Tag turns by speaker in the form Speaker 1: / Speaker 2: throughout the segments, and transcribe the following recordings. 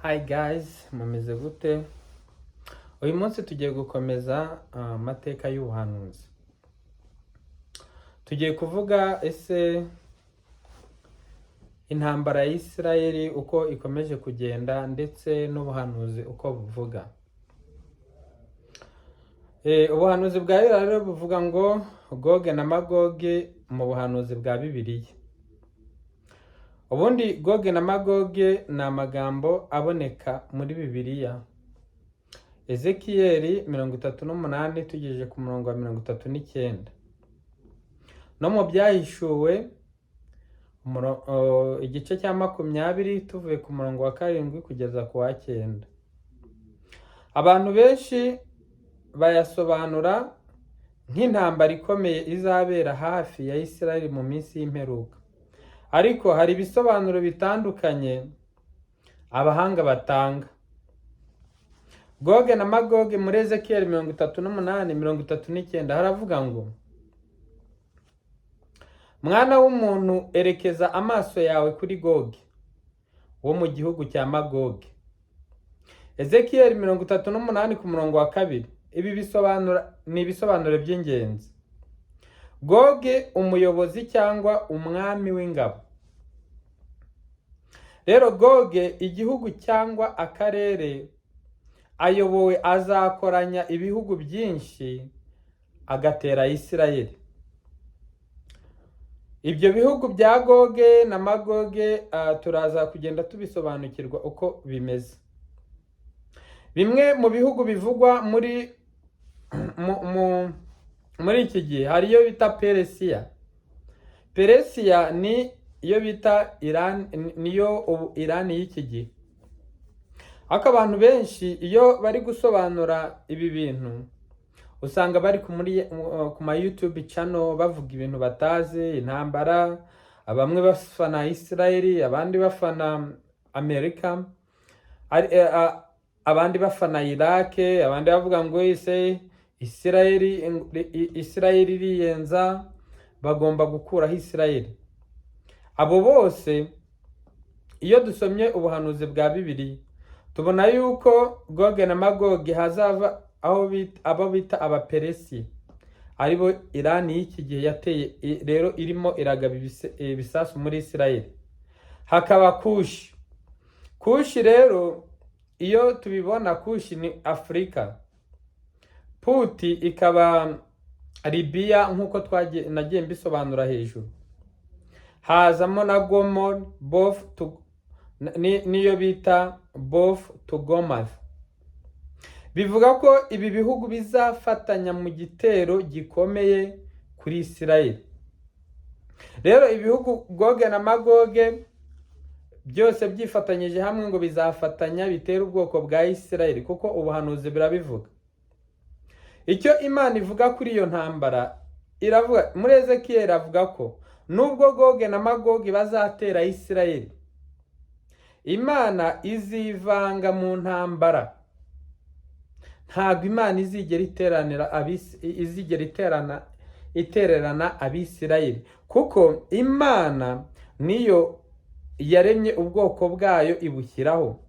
Speaker 1: Hi guys, mumeze gute? Uyu munsi tugiye gukomeza amateka y'ubuhanuzi. Tugiye kuvuga ese intambara ya Isirayeli uko ikomeje kugenda ndetse n'ubuhanuzi uko buvuga. Ubuhanuzi bwa Bibiliya rero buvuga ngo Goge na Magoge mu buhanuzi bwa Bibiliya. Ubundi Goge na Magoge ni amagambo aboneka muri Bibiliya. Ezekiyeli 38 tugejeje ku murongo wa 39. No mu Byahishuwe igice cya 20 tuvuye ku murongo wa 7 kugeza ku wa 9. Abantu benshi bayasobanura nk'intambara ikomeye izabera hafi ya Isirayeli mu minsi y'imperuka. Ariko hari ibisobanuro bitandukanye abahanga batanga. Goge na Magoge muri Ezekiyeli 38, 39 haravuga ngo: "Mwana w'umuntu, erekeza amaso yawe kuri Goge wo mu gihugu cya Magoge." Ezekiyeli 38 ku murongo wa 2. Ibi bisobanura ni ibisobanuro by'ingenzi. Goge, umuyobozi cyangwa umwami w'ingabo. Rero Goge, igihugu cyangwa akarere ayobowe, azakoranya ibihugu byinshi agatera Isirayeli. Ibyo bihugu bya Goge na Magoge turaza kugenda tubisobanukirwa uko bimeze. Bimwe mu bihugu bivugwa muri iki gihe hari iyo bita Peresiya. Peresiya ni iyo bita Iran, niyo ubu Iran y'iki gihe. Ariko abantu benshi iyo bari gusobanura ibi bintu usanga bari ku ma YouTube channel bavuga ibintu batazi, intambara, bamwe bafana Israel, abandi bafana Amerika, abandi bafana Iraq, abandi bavuga ngo ese Israel iriyenza, bagomba gukuraho Israel. Abo bose, iyo dusomye ubuhanuzi bwa Bibiliya, tubona yuko Goge na Magoge hazava aho bita, abo bita Abaperesi, aribo Irani y'iki gihe yateye, rero irimo iragaba ibisasu muri Israel. Hakaba Kushi. Kushi rero iyo tubibona, Kushi ni Afurika, Puti ikaba Libiya nk'uko twagiye nagiye mbisobanura hejuru. Hazamo na Gomor both to, niyo bita Both Togarmah. Bivuga ko ibi bihugu bizafatanya mu gitero gikomeye kuri Isirayeli. Rero ibihugu Goge na Magoge byose byifatanyije hamwe ngo bizafatanya bitere ubwoko bwa Isirayeli, kuko ubuhanuzi burabivuga. Icyo Imana ivuga kuri iyo ntambara, iravuga muri Ezekiyeli, avuga ko nubwo Goge na Magoge bazatera Isirayeli, Imana izivanga mu ntambara. Ntabwo Imana izigera iteranira izigera itererana Abisirayeli, kuko Imana niyo yaremye ubwoko bwayo, ibushyiraho,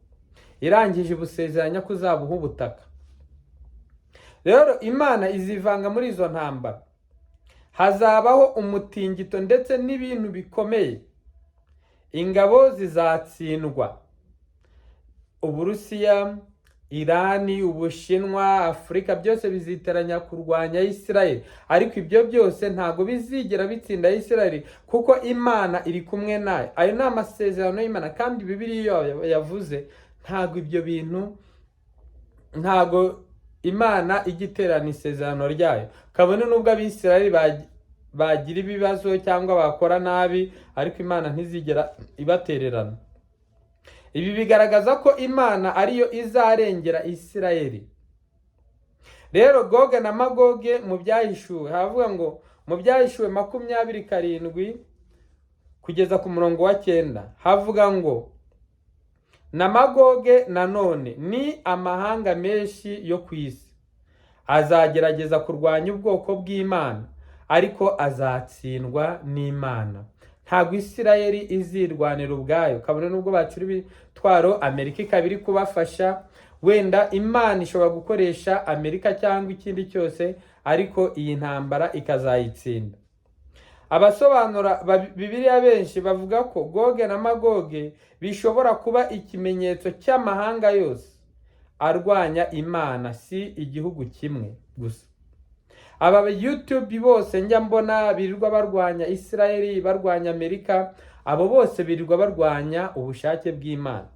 Speaker 1: irangije ibusezeranya ko izabuha ubutaka. Rero Imana izivanga muri izo ntambara, hazabaho umutingito ndetse n'ibintu bikomeye, ingabo zizatsindwa. Uburusiya, Irani, Ubushinwa, Afurika, byose biziteranya kurwanya Isirayeli, ariko ibyo byose ntabwo bizigera bitsinda Isirayeli, kuko Imana iri kumwe nayo. Ayo ni amasezerano y'Imana, kandi Bibiliya iyo yavuze, ntabwo ibyo bintu, ntabwo Imana ijya iterana isezerano ryayo, kabone n'ubwo Abisirayeli bagira ibibazo cyangwa bakora nabi, ariko Imana ntizigera ibatererana. Ibi bigaragaza ko Imana ariyo izarengera Isirayeli. Rero Goge na Magoge mu Byahishuwe haravuga ngo, mu Byahishuwe 20:7 kugeza ku murongo wa 9, havuga ngo: "Na Magoge nanone ni amahanga menshi yo ku isi, azagerageza kurwanya ubwoko bw'Imana, ariko azatsindwa n'Imana." Ntabwo Isirayeli izirwanira ubwayo, kabone n'ubwo bacura ibitwaro, Amerika ikaba iri kubafasha. Wenda Imana ishobora gukoresha Amerika cyangwa ikindi cyose, ariko iyi ntambara ikazayitsinda. Abasobanura Bibiliya benshi bavuga ko Goge na Magoge bishobora kuba ikimenyetso cy'amahanga yose arwanya Imana, si igihugu kimwe gusa. Aba YouTube bose njya mbona birirwa barwanya Isirayeli, barwanya Amerika, abo bose birirwa barwanya ubushake bw'Imana.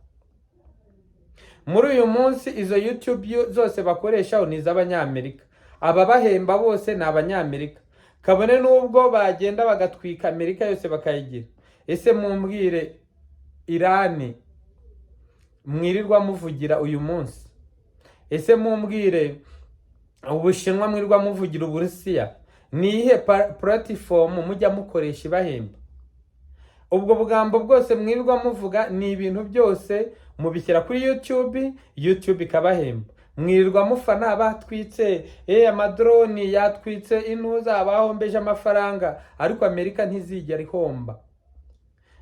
Speaker 1: Muri uyu munsi izo YouTube zose bakoresha ni iz'Abanyamerika, ababahemba bose ni Abanyamerika, kabone n'ubwo bagenda bagatwika Amerika yose bakayigira. Ese mumbwire, Irani mwirirwa muvugira uyu munsi, ese mumbwire, Ubushinwa mwirirwa muvugira, Uburusiya, ni iyihe platform mujya mukoresha ibahemba? Ubwo bugambo bwose mwirirwa muvuga ni ibintu byose mubishyira kuri YouTube, YouTube ikabahemba. Mwirirwa mufana batwitse amadroni yatwitse intuza, bahombeje amafaranga, ariko Amerika ntizigera ihomba.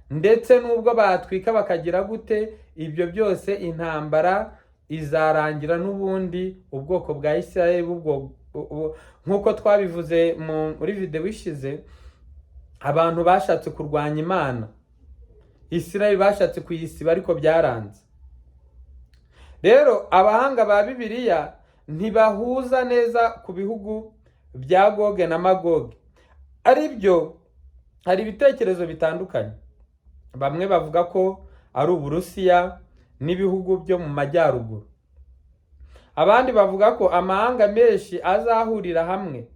Speaker 1: Ndetse n'ubwo batwika bakagira gute, ibyo byose intambara izarangira n'ubundi ubwoko bwa Isirayeli bubwo nk'uko twabivuze muri videwo ishize. Abantu bashatse kurwanya Imana, Isirayeli bashatse kuyisiba, ariko byaranze. Rero abahanga ba Bibiliya ntibahuza neza ku bihugu bya Goge na Magoge ari byo. Hari ibitekerezo bitandukanye. Bamwe bavuga ko ari Uburusiya n'ibihugu byo mu majyaruguru, abandi bavuga ko amahanga menshi azahurira hamwe,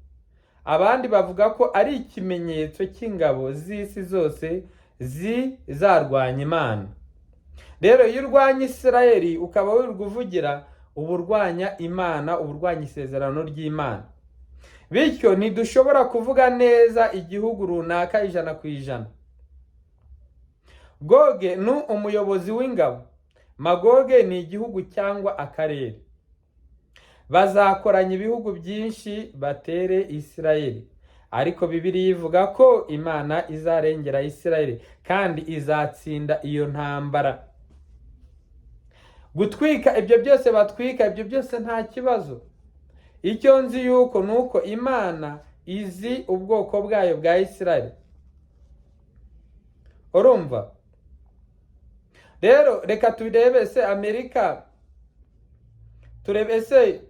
Speaker 1: abandi bavuga ko ari ikimenyetso cy'ingabo z'isi zose zizarwanya Imana. Rero iyo urwanya Isirayeli, ukaba wirirwa uvugira, uba urwanya Imana, uba urwanya isezerano ry'Imana. Bityo ntidushobora kuvuga neza igihugu runaka 100%. Goge ni umuyobozi w'ingabo, Magoge ni igihugu cyangwa akarere. Bazakoranya ibihugu byinshi batere Isirayeli, ariko Bibiliya ivuga ko Imana izarengera Isirayeli kandi izatsinda iyo ntambara. Gutwika ibyo byose batwika, ibyo byose nta kibazo. Icyo nzi yuko ni uko Imana izi ubwoko bwayo bwa Isirayeli. Urumva rero, reka turebe se Amerika, turebe se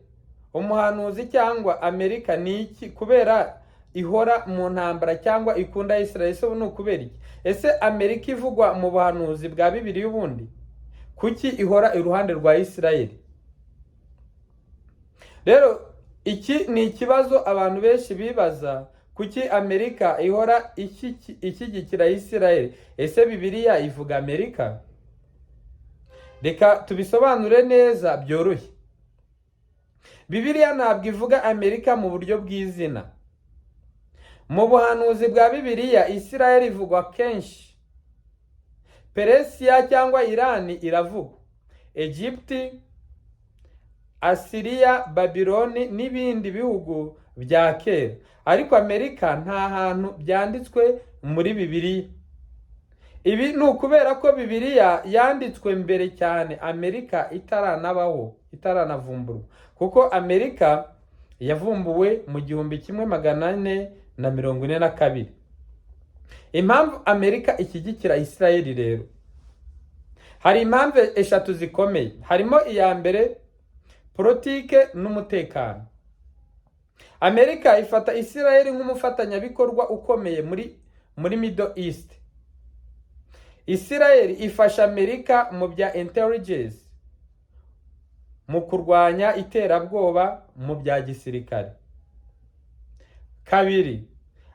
Speaker 1: umuhanuzi cyangwa Amerika ni iki kubera ihora mu ntambara cyangwa ikunda Isirayeli? Ese ni ukubera iki? Ese Amerika ivugwa mu buhanuzi bwa Bibiliya ubundi kuki ihora iruhande rwa Isirayeli? Rero iki ni ikibazo abantu benshi bibaza: kuki Amerika ihora ishyigikira Isirayeli? Ese Bibiliya ivuga Amerika? Reka tubisobanure neza byoroshye. Bibiliya ntabwo ivuga Amerika mu buryo bw'izina. Mu buhanuzi bwa Bibiliya, Isirayeli ivugwa kenshi, Peresiya cyangwa Irani iravugwa, Egypti, Asiriya, Babiloni n'ibindi bihugu bya kera, ariko Amerika nta hantu byanditswe muri Bibiliya. Ibi ni ukubera ko Bibiliya yanditswe mbere cyane Amerika itaranabaho, itaranavumburwa, kuko Amerika yavumbuwe mu 1442. Impamvu Amerika ishyigikira Isirayeli rero, hari impamvu eshatu zikomeye. Harimo iya mbere, politike n'umutekano. Amerika ifata Isirayeli nk'umufatanyabikorwa ukomeye muri Middle East. Isirayeli ifasha Amerika mu bya intelligence, mu kurwanya iterabwoba, mu bya gisirikare. Kabiri,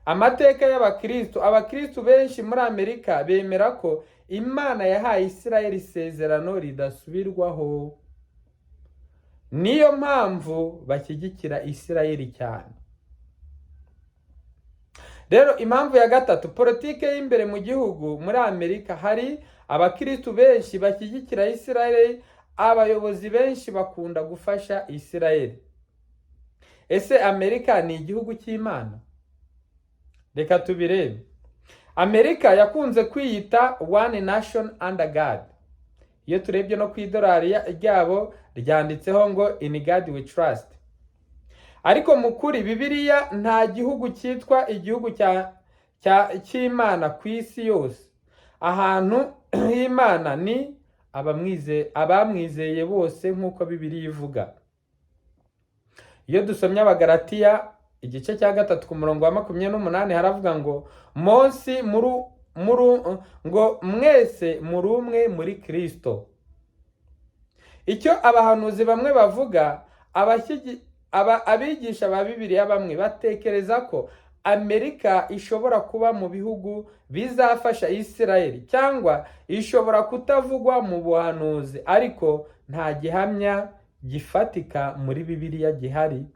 Speaker 1: amateka y'Abakristo. Abakristo benshi muri Amerika bemera ko Imana yahaye Isirayeli isezerano ridasubirwaho, niyo mpamvu bashyigikira Isirayeli cyane. Rero impamvu ya gatatu, politike y'imbere mu gihugu. Muri Amerika hari Abakristo benshi bashyigikira Isirayeli, abayobozi benshi bakunda gufasha Isirayeli. Ese Amerika ni igihugu cy'Imana? Reka tubirebe. Amerika yakunze kwiyita "One Nation Under God". Iyo turebye no ku idolari ryabo ryanditseho ngo "In God We Trust". Ariko mu kuri, Bibiliya nta gihugu cyitwa igihugu cy'Imana ku isi yose. Ahantu h'Imana ni abamwizeye bose, nk'uko Bibiliya ivuga. Iyo dusomye Abagalatiya igice cya 3 ku murongo wa 28, haravuga ngo munsi muri ngo mwese muri umwe muri Kristo. Icyo abahanuzi bamwe bavuga, abigisha ba Bibiliya bamwe batekereza ko Amerika ishobora kuba mu bihugu bizafasha Isirayeli cyangwa ishobora kutavugwa mu buhanuzi, ariko nta gihamya gifatika muri Bibiliya gihari.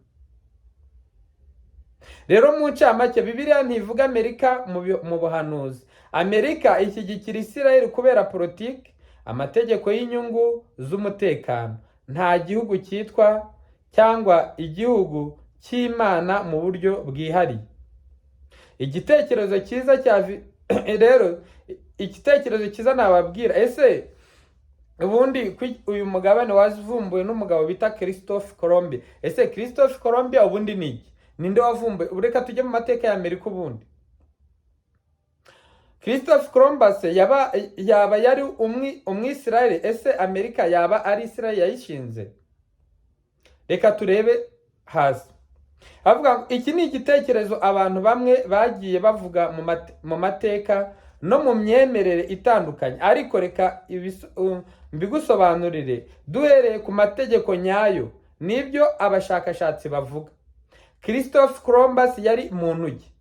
Speaker 1: Rero mu ncamake, Bibiliya ntivuga Amerika mu buhanuzi. Amerika ishyigikira Isirayeli kubera politiki, amategeko y'inyungu z'umutekano. Nta gihugu cyitwa cyangwa igihugu cy'Imana mu buryo bwihariye. Igitekerezo cyiza cya rero, igitekerezo cyiza nababwira: ese ubundi uyu mugabane wavumbuwe n'umugabo bita Christophe Colomb? Ese Christophe Colomb ubundi ni iki? Ninde wavumbuye? Ubu reka tujye mu mateka ya Amerika. Ubundi Christophe Columbus yaba yari Umwisirayeli? Ese Amerika yaba ari Isirayeli yayishinze? Reka turebe hasi. Avuga ngo iki ni igitekerezo abantu bamwe bagiye bavuga mu mateka no mu myemerere itandukanye, ariko reka mbigusobanurire duhereye ku mategeko nyayo nibyo abashakashatsi bavuga. Christophe Columbus yari muntu ki?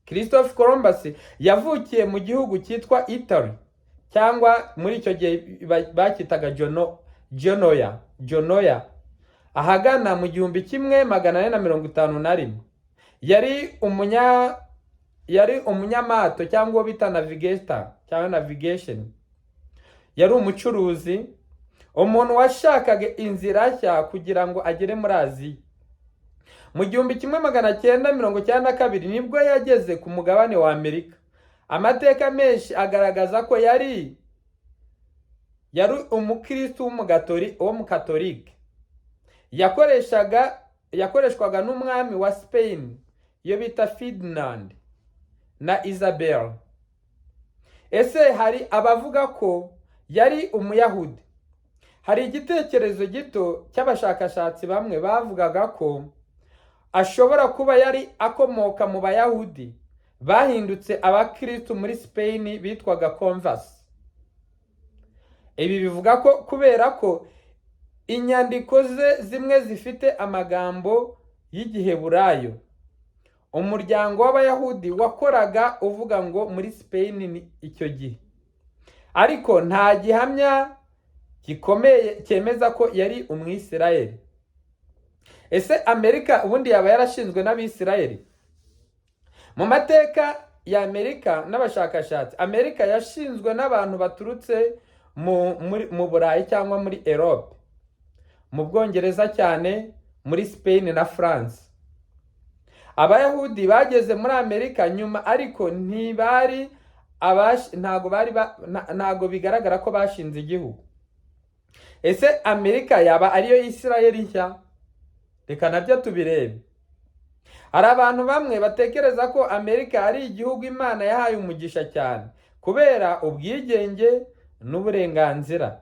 Speaker 1: Christophe Columbus yavukiye mu gihugu cyitwa Italy, cyangwa muri icyo gihe bacyitaga Genoa, ahagana mu 1451. Yari umunyamato cyangwa uwo bita navigator cyangwa navigation. Yari umucuruzi, umuntu washakaga inzira nshya kugira ngo agere muri Aziya. Mu 1992 nibwo yageze ku mugabane wa Amerika. Amateka menshi agaragaza ko yari umukristu w'umukatolike. Yakoreshwaga n'umwami wa Spain iyo bita Ferdinand na Isabel. Ese hari abavuga ko yari Umuyahudi? Hari igitekerezo gito cy'abashakashatsi bamwe bavugaga ko ashobora kuba yari akomoka mu Bayahudi bahindutse abakristu muri Spain bitwaga Converse. Ibi bivuga ko kubera ko inyandiko ze zimwe zifite amagambo y'Igiheburayo, umuryango w'Abayahudi wakoraga uvuga ngo muri Spain ni icyo gihe, ariko nta gihamya gikomeye cyemeza ko yari Umwisirayeli. Ese Amerika ubundi yaba yarashinzwe n'Abisirayeli? Mu mateka ya Amerika n'abashakashatsi, Amerika yashinzwe n'abantu baturutse mu Burayi cyangwa muri Europe, mu Bwongereza cyane, muri Spain na France. Abayahudi bageze muri Amerika nyuma, ariko ntibari ntago bari ntago bigaragara ko bashinze igihugu. Ese Amerika yaba ariyo Isirayeli nshya? Reka nabyo tubirebe. Hari abantu bamwe batekereza ko Amerika ari igihugu Imana yahaye umugisha cyane kubera ubwigenge n'uburenganzira,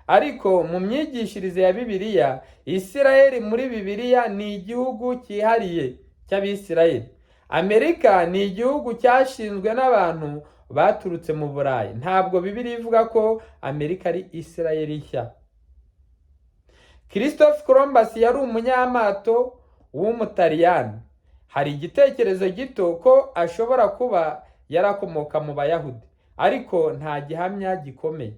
Speaker 1: ariko mu myigishirize ya Bibiliya, Isirayeli muri Bibiliya ni igihugu cyihariye cy'Abisirayeli. Amerika ni igihugu cyashinzwe n'abantu baturutse mu Burayi. Ntabwo Bibiliya ivuga ko Amerika ari Isirayeli nshya. Christophe Columbus yari umunyamato w'Umutaliyani. Hari igitekerezo gito ko ashobora kuba yarakomoka mu Bayahudi, ariko nta gihamya gikomeye.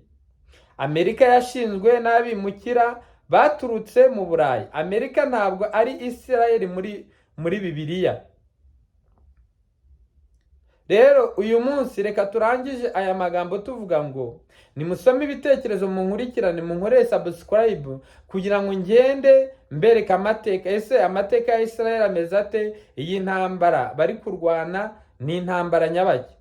Speaker 1: Amerika yashinzwe n'abimukira baturutse mu Burayi. Amerika ntabwo ari Isirayeli muri Bibiliya. Rero uyu munsi reka turangije aya magambo tuvuga ngo nimusome ibitekerezo, munkurikirane, munkorere subscribe kugira ngo ngende mbereke amateka. Ese amateka ya Israel ameze ate? Iyi ntambara bari kurwana ni intambara nyabaki?